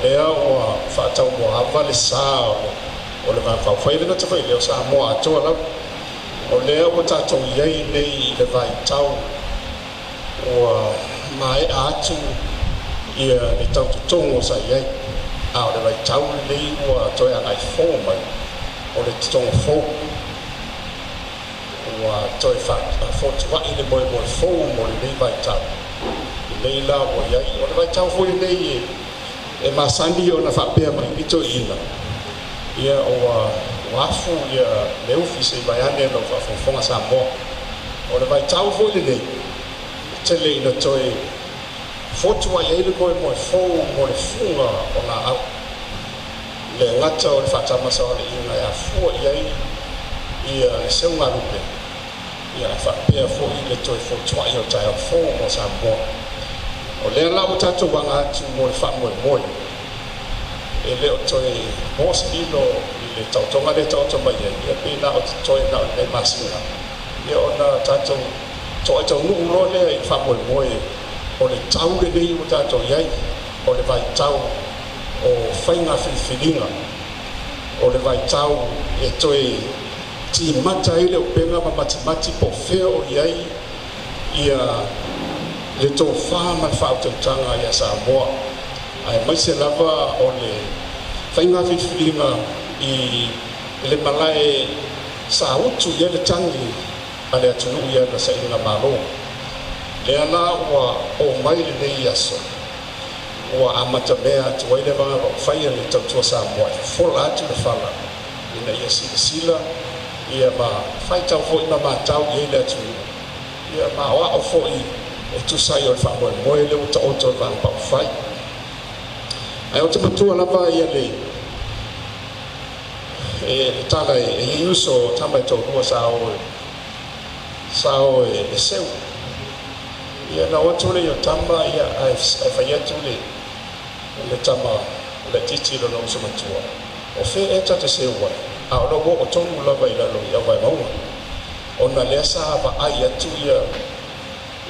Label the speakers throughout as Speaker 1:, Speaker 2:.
Speaker 1: Lea ua faataumuaava le sa o le Vaega Faaupufai, e le gata foi i lea o Samoa atoa lava. O lea ua tatou i ai nei i le vaitau ua maea atu ia le tau totogo sa i ai, a o le vaitau lenei ua toe agai fou mai o le totogo fou. Ua toe faafotuai le moemoe fou mo lenei vaitau lenei la ua i ai. O le vaitau foi lenei e masani ona faapea mai ai toeaiina, ia ua afu ia le ufi se i vaeane lau faafogafoga Samoa. O le vaitau foi lenei e tele ina toe fotuai ai le moemoe fou mo le fuga o laau, le gata o le faatamasoaliiga e afua i ai ia le seugalupe, ia ae faapea foi le toe fotuai o taeao fou mo Samoa. O lea la ua tatou aga atu mo le faamoemoe, e le o toe po se lilo i le taotoga lea e taoto mai ai, ia pei na o totoe na o lenei masina, ia ona tatou toai taunuu loa lea i le faamoemoe o le tau lenei ua tatou i ai, o le vaitau o faiga filifiliga, o le vaitau e toe timata ai le upega ma matimati po o fea o i ai ia le tofa ma le faautautaga ia Samoa, aemaise lava o le faiga filifiliga i le malae sa utu i ai le tagi a le atunuu i ana sailiga malo. Lea la ua oo mai lenei aso ua amata mea atu ai le Vaega Faaupufai a le Tautua Samoa e fofola atu le fala ina ia silasila ia ma faitau foi ma matau i ai le atunuu, ia ma aoao foi e tusa ai o le faamoemoe lea ua taoto i le Vaega Faaupufai. Ae ou te matua lava ia le tala e i ai uso o tama e toalua sa o e seu. Ia na o atu le o tama ia ae fai atu le tama laitiiti i lona uso matua, o fea e ta te seu ai, a o lou oo tonu lava i lalo i auvaemauga, ona lea sa vaai atu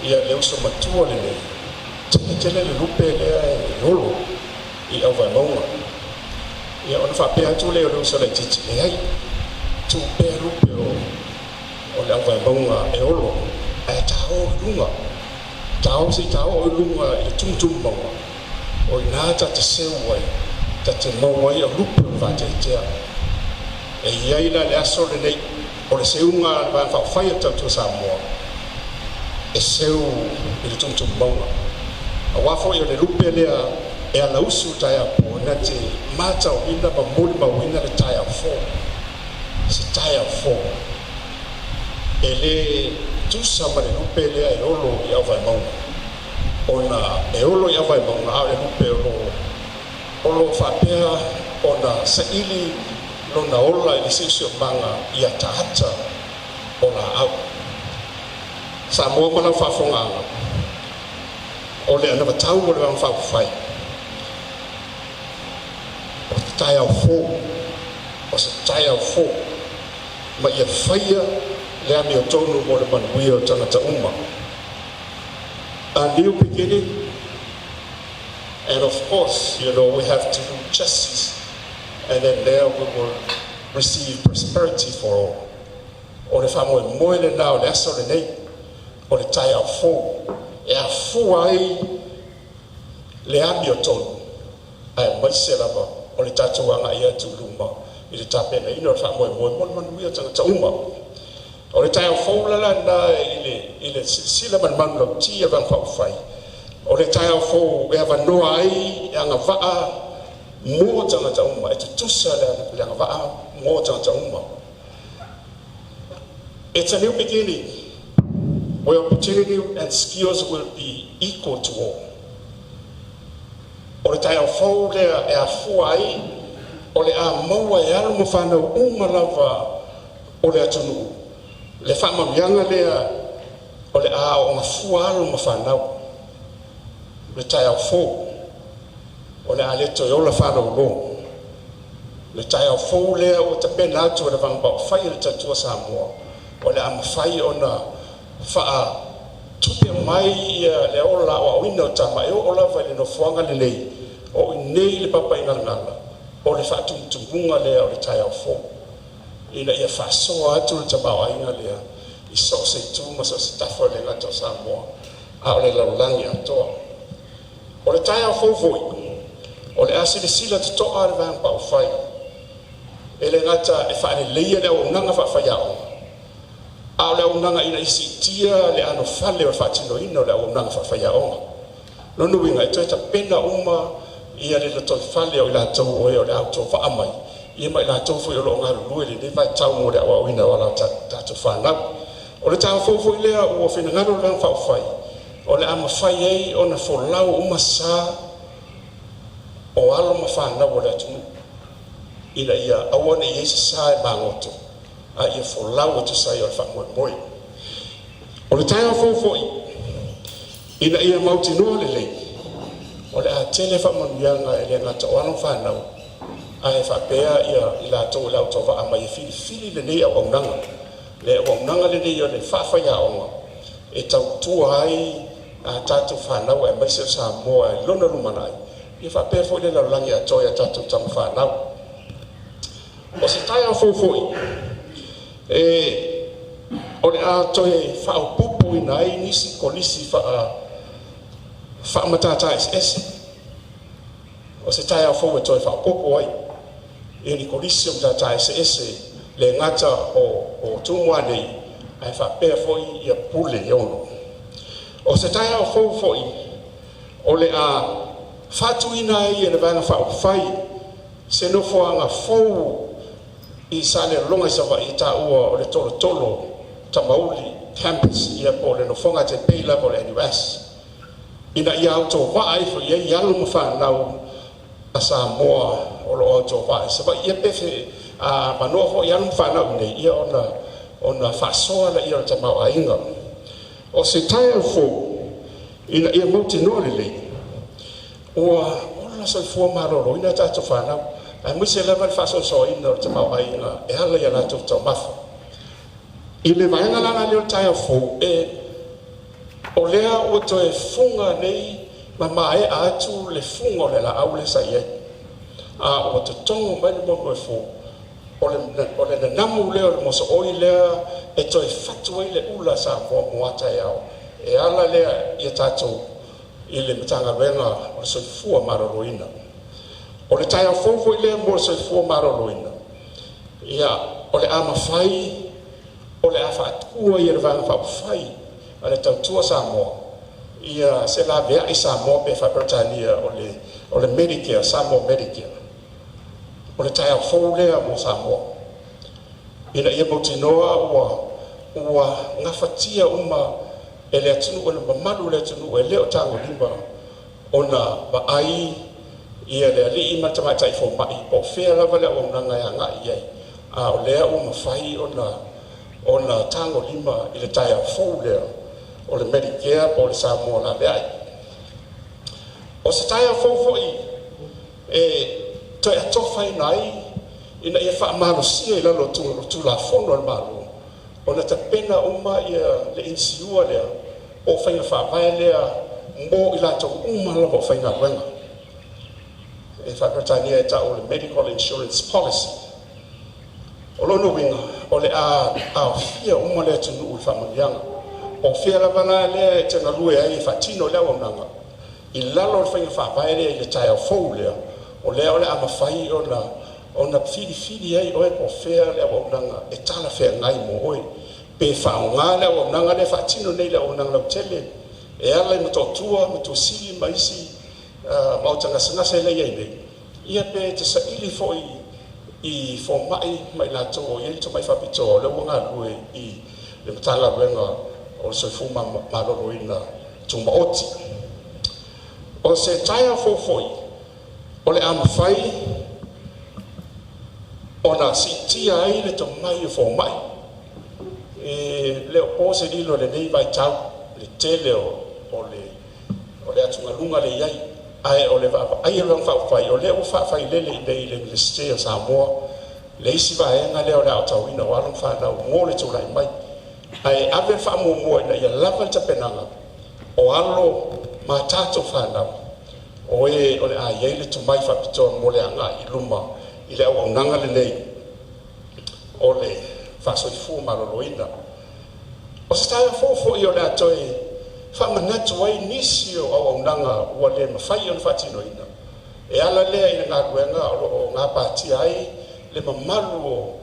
Speaker 1: ia le uso matua lenei, tele tele le lupe lea e olo i auvaemauga. Ia ona faapea atu lea o le uso laitiiti, leai, tuu pea lupe o le auvaemauga e olo, ae tāo i luga, tāo se i tāo i luga i le tumutumu mauga o ina ta te seu ai, ta te maua ai o lupe o le vateatea. E i ai la le aso lenei o le seuga a le Vaega Faaupufai o le Tautua Samoa e seu i le tumutumu mauga, aua foi o le lupe lea e alausu taeao po na te matauina ma molimauina le taeao fou, se taeao fou e le tusa ma le lupe lea e olo i auvaemauga, ona e olo i auvaemauga, a o le lupe o lo faapea ona saili lona ola i le siosiomaga i ataata o laau. Samoa ma lau faafofogaaga, o le anavatau o le Vaega Faaupufai o se taeao fou, o se taeao fou, ma ia faia le amiotonu mo le manuia o tagata uma. A new beginning, and of course, we have to do justice, and then there we will receive prosperity for all. O le faamoemoe lena o le aso lenei, o le taeao fou e afua ai le amiotonu, aemaise lava o le tatou agai atu i luma i le tapenaina o le faamoemoe mo le manuia o tagata uma. O le taeao fou la lena i le silasila ma le manulauti a Vaega Faaupufai, o le taeao fou e avanoa ai e agavaa mo tagata uma, e tutusa le agavaa mo tagata uma. It's a new beginning where opportunity and skills will be equal to all. O le taeao fou lea e afua ai o le a maua e alo ma fanau uma lava o le atunuu le faamanuiaga lea o le a ogafua alo ma fanau. Le taeao fou o le a le toe ola faalolo. Le taeao fou lea ua tapena atu e le Vaega Faaupufai o le Tautua Samoa, o le a mafai ona faa tupe mai ia le ola aoaoina o tama e oo lava i le nofoaga lelei. O i inei i le Papaigalagala o le faatumutumuga lea o le taeao fou, ina ia faasoa atu le tamaoaiga lea i so o se itu ma so o se tafa, e le gata o Samoa a o le lalolagi atoa. O le taeao fou foi o le a silasila totoa le Vaega Faaupufai e le gata e faaleleia le auaunaga faafaiaoga, a o le auaunaga ina ia siitia le anofale o le faatinoina o le auaunaga faafaiaoga. Lona uiga e toe tapena uma ia le lotoifale o i latou o e o le a autovaa mai ma i latou foi o lo o galulue i lenei vaitau mo le aoaoina o alo a tatou fanau. O le taeao fou foi lea ua finagalo le Vaega Faaupufai o le a mafai ai ona folau uma sa o alo ma fanau a le atunuu, ina ia aua ne i i ai se sa e magoto, a ia folau e tusa ai o le faamoemoe. O le taeao fou foi ina ia mautinoa lelei o le a tele faamanuiaga e le gata o alo ma fanau, ae faapea i latou o le a autovaa mai e filifili lenei auaunaga. Le auaunaga lenei o le faafaiaoga e tautua ai a tatou fanau aemaise o Samoa i lona lumanai, ia faapea foi le lalolagi atoa i a tatou tama fanau. O se taeao fou foi o le a toe faaopoopoina ai nisi kolisi faamatata eseese. O se taeao fou e toe faaopoopo ai i ni kolisi o matata eseese, le gata o Tumua nei ae faapea foi ia Pule e Ono. O se taeao fou foi o le a faatuina ai e le Vaega Faaupufai se nofoaga fou i Salelologa i Savaii e taua o le Tolotolo Tamauli Campus, ia po o le nofoaga tai pei lava o le NUS, ina ia autovaa ifo i ai alo ma fanau a Samoa o lo o autovaa i Savaii, ia pe avanoa foi alo ma fanau i inei, ia ona faasoa lea o le tamaoaiga. O se taeao fou ina ia mautinoa lelei ua ola soifua maloloina a tatou fanau, aemaise lava le faasoasoaina o le tamaoaiga e ala i a latou taumafa. I le vaega la lea o le taeao fou, o lea ua toe fuga nei ma maea atu le fuga o le laau lea sa i ai, a ua totogo mai le moemoe fou o le nanamu lea o le mosooi lea e toe fatu ai le ula a Samoa mo a taeao, e ala lea ia tatou i le Matagaluega o le Soifua Maloloina. O le taeao fou foi lea mo le soifua maloloina, ia o le a mafai o le a faatu ai e le Vaega Faaupufai a le Tautua Samoa ia se laveai Samoa pe faa-Peretania o le Medicare, Samoa Medicare. O le taeao fou lea mo Samoa ina ia mautinoa ua gafatia uma e le atunuu, e le mamalu o le atunuu e le o tagolima, ona vaai ia le alii ma le tamaitai fomai po o fea lava le auaunaga e agai i ai, a o lea ua mafai ona tagolima i le taeao fou lea o le Medicare po o le Samoa laveai. O se taeao fou foi e toe atofaina ai ina ia faamalosia i lalo o Tulafono a le Malo ona tapena uma ia le insure lea o faiga faavae lea mo i latou uma lava o faigaluega. E faa-Peretania e tau o le Medical Insurance Policy. O lona uiga o le a aofia uma le atunuu i le faamanuiaga. O fea lava la lea e te galue ai e faatino le auaunaga i lalo o le faiga faavae lea i le taeao fou lea, o lea o le a mafai ona filifili ai oe po o fea le auaunaga e talafeagai mo oe, pe faaaoga le auaunaga lea e faatino nei, le auaunaga lautele e ala i Motootua ma Tuasivi ma isi maota gasegase lea e i ai nei, ia pe te saili foi i fomai ma i latou o i ai le tomai faapitoa o lea ua galulue i le Matagaluega o le Soifua Maloloina Tumaoti. O se taeao fou foi o le a mafai ona siitia ai le tomai o fomai. E le o po se lilo i lenei vaitau le tele o le atugaluga le i ai, ae o le vaavaai o le Vaega Faaupufai o lea ua faafailele i le Iunivesite o Samoa le isi vaega lea o le aotauina o alo ma fanau mo le tulai mai, ae ave le faamuamua ina ia lava le tapenaga o alo ma tatou fanau o e o le a i ai le tomai faapitoa mo le agai i luma i le auaunaga lenei o le faasoifua maloloina. O se taeao fou foi o le a toe faamanatu ai nisi o auaunaga ua le mafai ona faatinoina e ala lea i le galuega o lo o gapatia ai le mamalu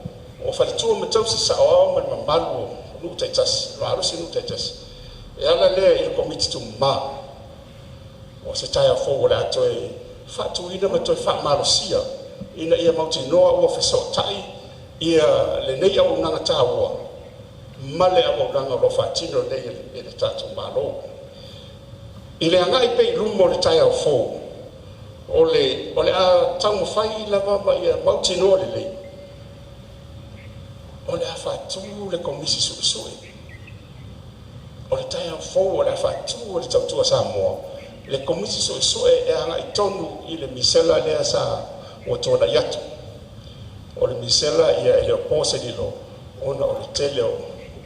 Speaker 1: o faletua ma tausi saoao ma le mamalu o nuu taitasi, malosi nuu taitasi, e ala lea i le Komiti Tumama. O se taeao fou o le a toe faatuina ma toe faamalosia ina ia mautinoa ua fesootai ia lenei auaunaga taua ma le auaunaga o lo o faatino nei e le tatou Malo. I le agai pea i luma o le taeao fou, o le a taumafai lava ma ia mautinoa lelei o le a faatu le Komisi Suesue. O le taeao fou o le a faatu e le Tautua Samoa le Komisi Suesue e agai tonu i le misela lea sa ua tuanai atu. O le misela e le o po se lilo ona o le tele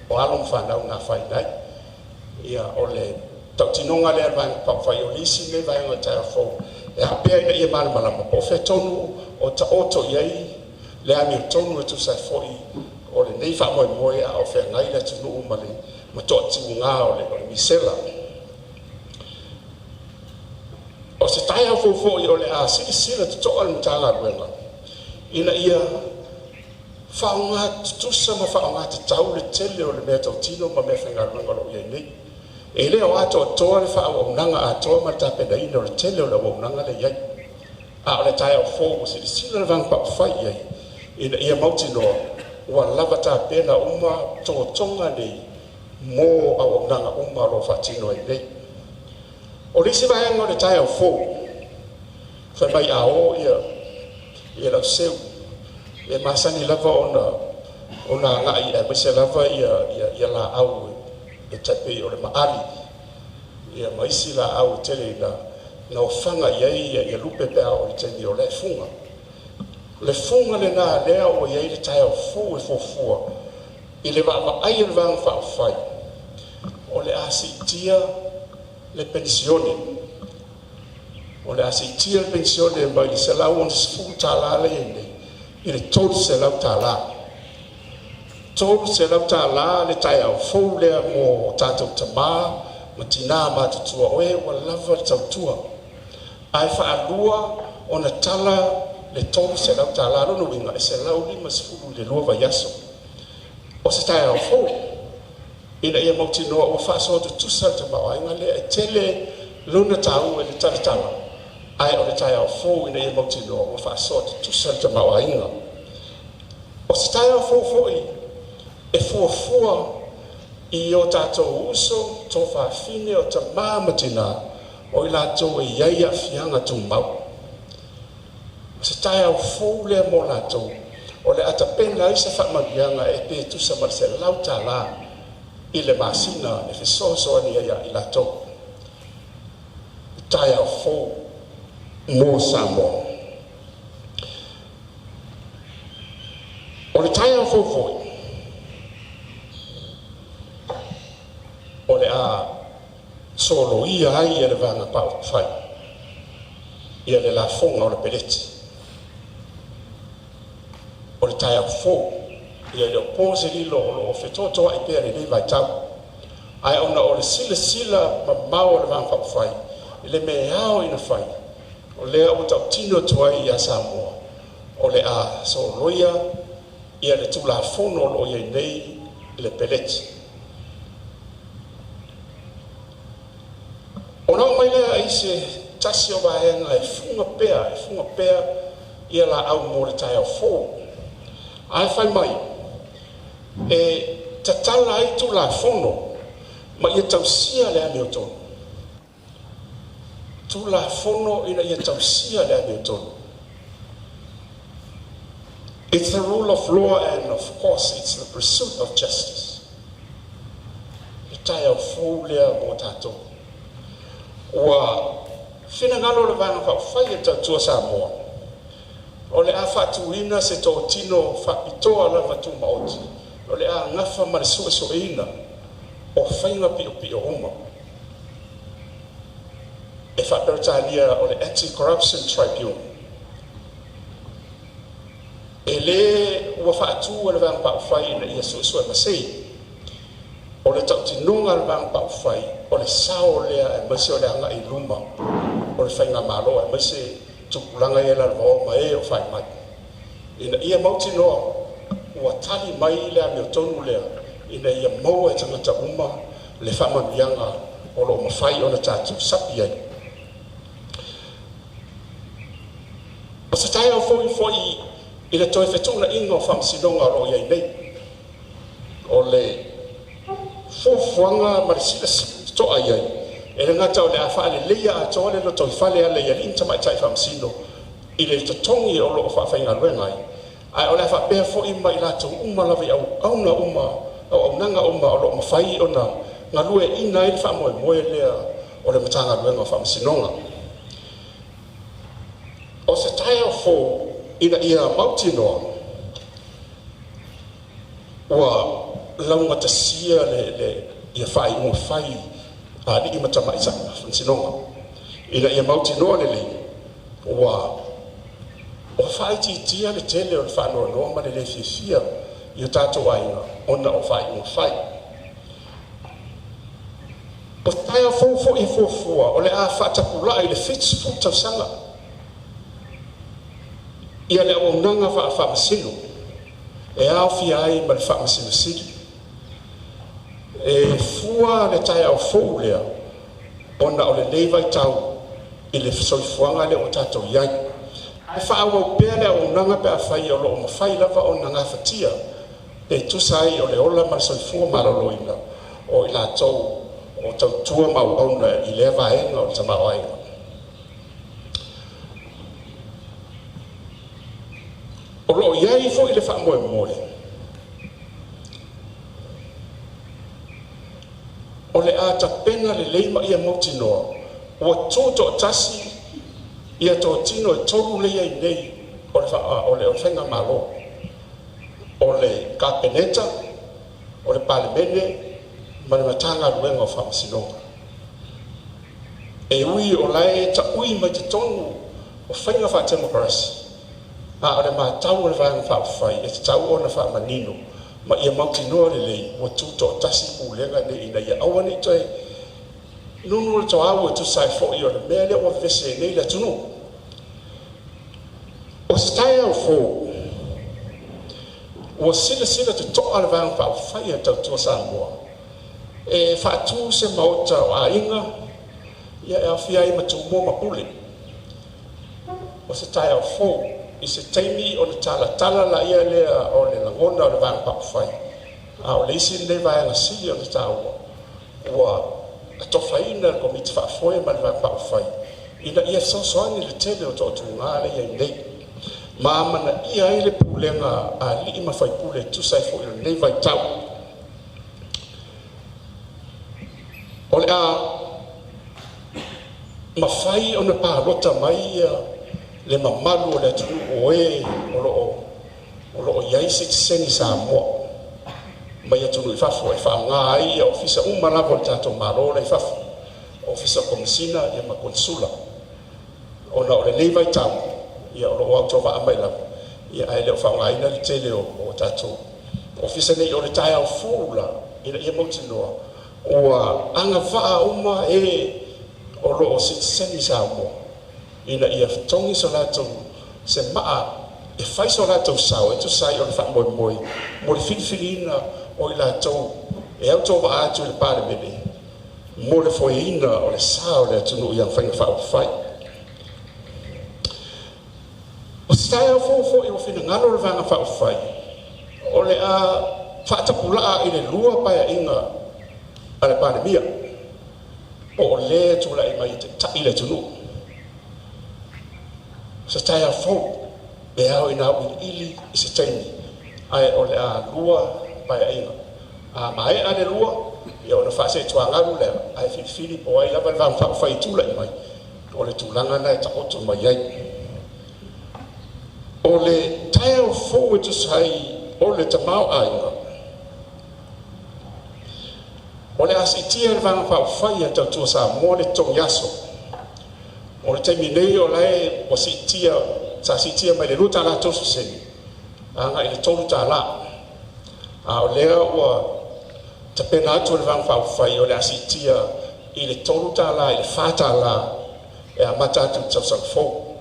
Speaker 1: o alo ma fanau na afaina ai. O le tautinoga lea a le Vaega Faaupufai, o le isi lenei vaega o le taeao fou e afea ina ia malamalama po o fea tonu o taoto i ai le amiotonu e tusa ai foi o lenei faamoemoe a o feagai le atunuu ma le toatiuga o le misela. O se taeao fou foi o le a silasila totoa le Matagaluega ina ia faaaoga tutusa ma faaaoga tatau le tele o mea tautino ma mea faigaluega o lo o i ai nei. E le o atoatoa le faaauaunaga atoa ma le tapenaina o le tele o le auaunaga lea e i ai. A o le taeao fou ua silasila le Vaega Faaupufai i ai ina ia mautinoa ua lava tapena uma totoga nei mo auaunaga uma o lo o faatino ai nei. O le isi vaega o le taeao fou, fai mai a o ia lau seu, e masani lava ona agai aemaise lava ia laau e tai pei o le maali ma isi laau e tele ina ofaga i ai ia lupe pe a oo i le taimi o le fuga. Le fuga lena lea ua i ai le taeao fou e fuafua i le vaavaai a le Vaega Faaupufai, o le a siitia le penisione. O le a siitia le penisione mai le $160 lea e i ai nei i le $300. $300 le taeao fou lea mo tatou tama ma tina matutua o e ua lava le tautua, ae faalua ona tala le $300, lona uiga e $150 i le 2 vaiaso. O se taeao fou ina ia mautinoa ua faasoa tutusa le tamaoaiga lea e tele lona taua i le talatala, ae o le taeao fou ina ia mautinoa ua faasoa tutusa le tamaoaiga. O se taeao fou foi e fuafua i o tatou uso, tuafafine o tama ma tina o i latou e i ai aafiaga tumau. O se taeao fou lea mo latou, o le a tapena ai se faamanuiaga e pe tusa ma le $100 i le masina e fesoasoani ai ia i latou. Taeao fou mo Samoa. O le taeao fou foi, o le a soloia ai e le Vaega Faaupufai ia le lafoga o le peleti. O le taeao fou, ia e le o po se lilo o lo o fetotoai pea lenei vaitau, ae ona o le silasila mamao o le Vaega Faaupufai i le mea e ao ina fai, o lea ua tautino atu ai ia Samoa, o le a soloia ia le Tulafono o lo o i ai nei le peleti. Ona oo mai lea i se tasi o vaega e fuga pea ia laau mo le taeao fou. Ae fai mai e tatala ai Tulafono ma ia tausia le amiotonu. Tulafono ina ia tausia le amiotonu. It's the rule of law and, of course, it's the pursuit of justice. Le taeao fou lea mo tatou. Ua finagalo le Vaega Faaupufai e Tautua Samoa, o le a faatuina se totino faapitoa lava tumaoti o le a gafa ma le suesueina o faiga piopio uma. E faaperetania o le Anti-Corruption Tribunal. E lē ua faatu e le Vaega Faaupufai ina ia suesue masei. O le tautinoga a le Vaega Faaupufai, o le sao lea aemaise o le agai i luma o le Faigamalo aemaise tupulaga ia lalovaoa ma e o fai mai, ina ia mautinoa ua tali mai le amiotonu lea, ina ia maua e tagata uma le faamanuiaga o lo o mafai ona tatou sapi ai. O se taeao fou foi i le toe fetuunaiga o faamasinoga o lo o i ai nei. O le fuafuaga ma le silasila totoa i ai, e le gata o le a faaleleia atoa le lotoifale e ala i alii ma tamaitai faamasino i le totogi o lo o faafaigaluega ai, ae o le a faapea foi ma i latou uma lava i auauna uma, auaunaga uma o lo o mafai ona galueaiina ai le faamoemoe lea o le Matagaluega o Faamasinoga. O se taeao fou ina ia mautinoa ua laugatasia ia faaiuga fai a alii ma tamaitai faamasinoga, ina ia mautinoa lelei ua faaitiitia le tele o le faanoanoa ma le le fiafia i o tatou aiga ona o faaiuga fai. O se taeao fou foi e fuafua o le a faatapulaa i le 70 tausaga ia le auaunaga faafaamasino e aofia ai ma le Faamasino Sili. E fua le taeao fou lea ona o lenei vaitau i le soifuaga lea ua tatou i ai, ae faaauau pea le auaunaga pe afai o lo o mafai lava ona gafatia pe tusa ai o le ola ma le soifua maloloina o i latou o tautua ma auauna i lea vaega o le tamaoaiga. O lo o i ai foi le faamoemoe o le a tapena lelei ma ia mautinoa ua tutoatasi ia totino e tolu lea e i ai nei o le Faigamalo, o le Kapeneta, o le Palemene ma le Matagaluega o Faamasinoga. E ui o la e taui mai totonu o faiga faatemokarasi, a o le matau a le Vaega Faaupufai e tatau ona faamanino ma ia mautinoa lelei ua tutoatasi pulega nei ina ia aua nei toe nunu le toau e tusa ai foi o le mea lea ua vevesi ai nei le atunuu. O se taeao fou ua silasila totoa le Vaega Faaupufai a Tautua Samoa e faatu se maota o aiga, ia e aofia ai ma Tumua ma Pule. O se taeao fou i se taimi ona talatala laia lea o le lagona o le Vaega Faaupufai, a o le isi lenei vaega sili ona taua ua atofaina le Komiti Faafoe ma le Vaega Faaupufai ina ia fesoasoani i le tele o toatuga lea e i ai nei ma amanaia ai le pulega a alii ma faipule e tusa ai foi o lenei vaitau. O le a mafai ona palota mai ia le mamalu o le atunuu o e o lo o i ai sitiseni Samoa mai atunuu i fafo e faaaoga ai ia ofisa uma lava o le tatou Malo la i fafo, ofisa o Komesina ia ma Konesula. Ona o lenei vaitau ia o lo o autovaa mai lava ia ae le o faaaogaina le tele o tatou ofisa nei. O le taeao fou la ina ia mautinoa ua agavaa uma e o lo o sitiseni Samoa ina ia togi so latou se maa e fai so latou sao e tusa ai o le faamoemoe mo le filifiliina o i latou e autovaa atu i le Palemene mo le foeina o le sa o le atunuu i ana faiga faaupufai. O se taeao fou foi ua finagalo le Vaega Faaupufai o le a faatapulaa i le 2 paeaiga a le Palemia po o lea e tulai mai e taitai le atunuu. O se taeao fou e ao ina auiliili i se taimi, ae o le a 2 paeaiga. A maea le 2, ia ona faasetuagalu lea, ae filifili po o ai lava le Vaega Faaupufai e tulai mai, o le tulaga lena e taoto mai ai. O le taeao fou e tusa ai o le tamaoaiga, o le a siitia e le Vaega Faaupufai a Tautua Samoa le totogi aso O le taimi nei o la e ua siitia, sa siitia mai le $2.30 agai i le $3, a o lea ua tapena atu le Vaega Faaupufai o le a siitia i le $3 i le $4 e amata atu i le tausaga fou,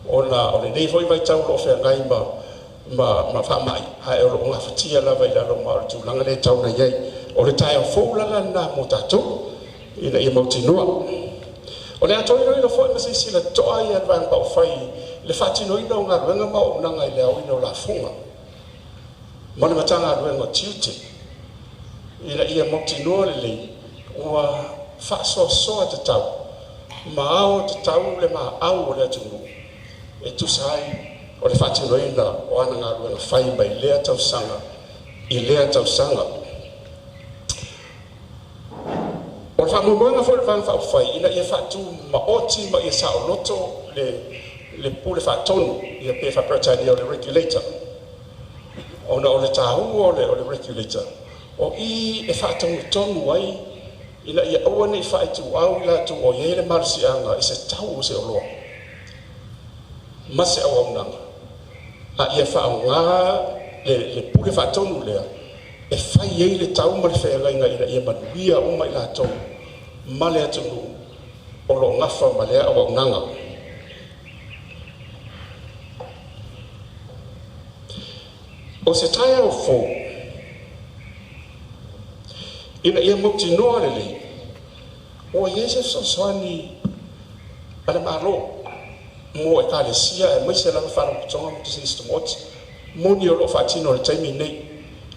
Speaker 1: ona o lenei foi vaitau o lo o feagai ma faamai, ae o lo o gafatia lava i lalo ma o le tulaga lea e tau ona i ai. O le taeao fou la lena mo tatou ina ia mautinoa. O le a toe iloilo foi ma silasila totoa ia le Vaega Faaupufai i le faatinoina o galuega ma auaunaga i le aoina o lafoga ma le Matagaluega o Tiute, ina ia mautinoa lelei ua faasoasoa tatau ma ao tatau le maau o le atunuu e tusa ai o le faatinoina o ana galuega fai mai lea tausaga i lea tausaga. O le faamoemoega foi o le Vaega Faaupufai ina ia faatumaoti ma ia saoloto le Pule Faatonu ia pe faa-Peretania o le Regulator, ona o le taua o le Regulator o i e faatonutonu ai ina ia aua nei faaituau i latou o i ai le malosiaga i se tau o se oloa ma se auaunaga, a ia faaaoga le Pule Faatonu lea e fai ai le tau ma le feagaiga ina ia manuia uma i latou ma le atunuu o lo o nafa ma lea auaunaga. O se taeao fou ina ia mautinoa lelei ua i ai se fesoasoani a le Malo mo Ekalesia aemaise lava Faalapotopotoga ma Pisinisi Tumaoti. Moni o lo o faatino i le taimi lenei,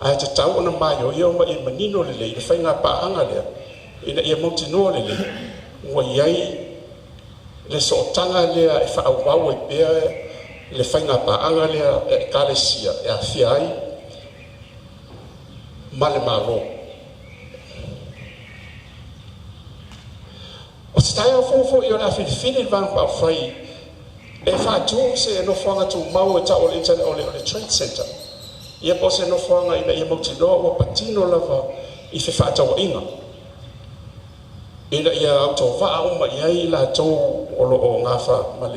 Speaker 1: ae tatau ona maioio ma ia manino lelei le faiga paaga lea ina ia mautinoa lelei ua i ai le sootaga lea e faaauau ai pea le faiga paaga lea a Ekalesia e aafia ai ma le Malo. O se taeao fou foi o le a filifili le Vaega Faaupufai e faatu se nofoaga tumau e ta'u o le Trade Center, ia po o se nofoaga ina ia mautinoa ua patino lava i fefaatauaiga ina ia autovaa uma i ai i latou o lo o nafa ma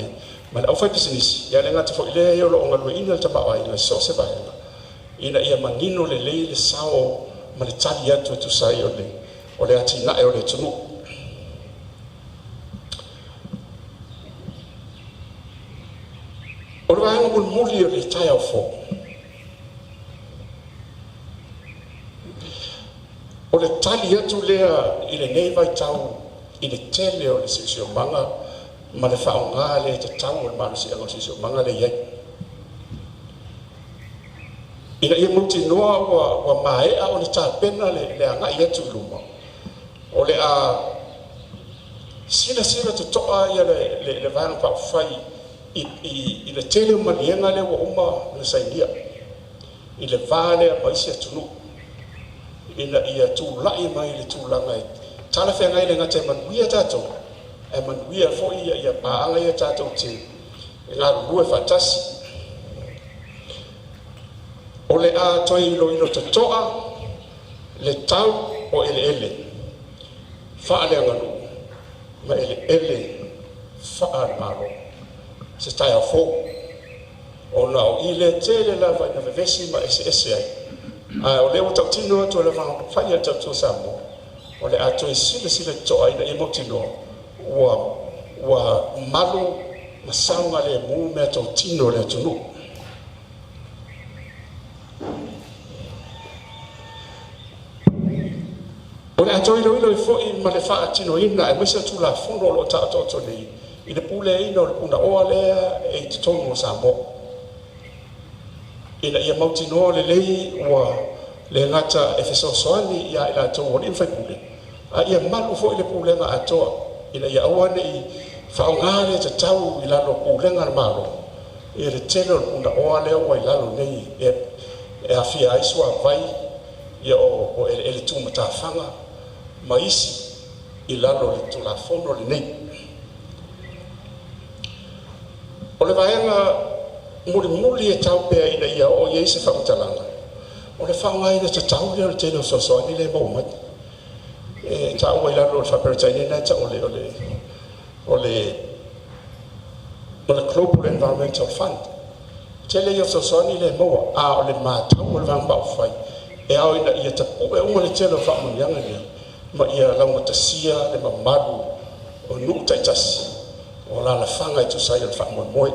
Speaker 1: le aufaipisinisi, ae le gata foi i lea, o lo o galueaiina le tamaoaiga i so o se vaega ina ia manino lelei le sao ma le tali atu e tusa ai o le atinae o le atunuu. O le vaega mulimuli o le taeao fou, o le tali atu lea i lenei vaitau i le tele o le siosiomaga ma le faaaoga le tatau o le malosiaga o le siosiomaga lea e i ai, ina ia mautinoa ua maea ona tapena le agai atu i luma. O le a silasila totoa ia le Vaega Faaupufai i le tele o maliega lea ua uma ona sainia i le va lea ma isi atunuu, ina ia tulai mai le tulaga e talafeagai, le gata e manuia tatou ae manuia foi ia paaga ia tatou te galulue faatasi. O le a toe iloilo totoa le tau o eleele faaleaganuu ma eleele faale-Malo, se taeao fou, ona o i lea e tele lava ina vevesi ma eseese ai, ae o lea ua tautino atu e le Vaega Faaupufai a le Tautua Samoa, o le a toe silasila totoa ina ia mautinoa ua malu ma saogalemu meatotino a le atunuu. O le a toe iloilo ai foi ma le faatinoina aemaise o Tulafono o lo o taotooto nei i le puleaina o le punaoa lea e i totonu o Samoa, ina ia mautinoa lelei ua le gata e fesoasoani ia i latou o alii ma faipule, a ia malu foi le pulega atoa ina ia aua ne i faaaoga le tatau i lalo o pulega a le Malo ia le tele o le punaoa lea ua i lalo nei e aafia ai suavai ia o eleele tumatafaga ma isi i lalo o le Tulafono lenei. O le vaega mulimuli e tau pea ina ia oo i ai se faamatalaga, o le faaaogaina tatau lea o le tele o fesoasoani lea e maua mai. E taua i lalo o le faa-Peretania lena e tau o le Ma le Global Environmental Fund. Tele ia fesoasoani le maua, a o le matau o le Vaega Faaupufai, e ao ina ia tapu'e uma le tele o faamanuiaga nei ma ia laugatasia le mamalu o nuu taitasi o alalafaga e tusa ai o le faamoemoe.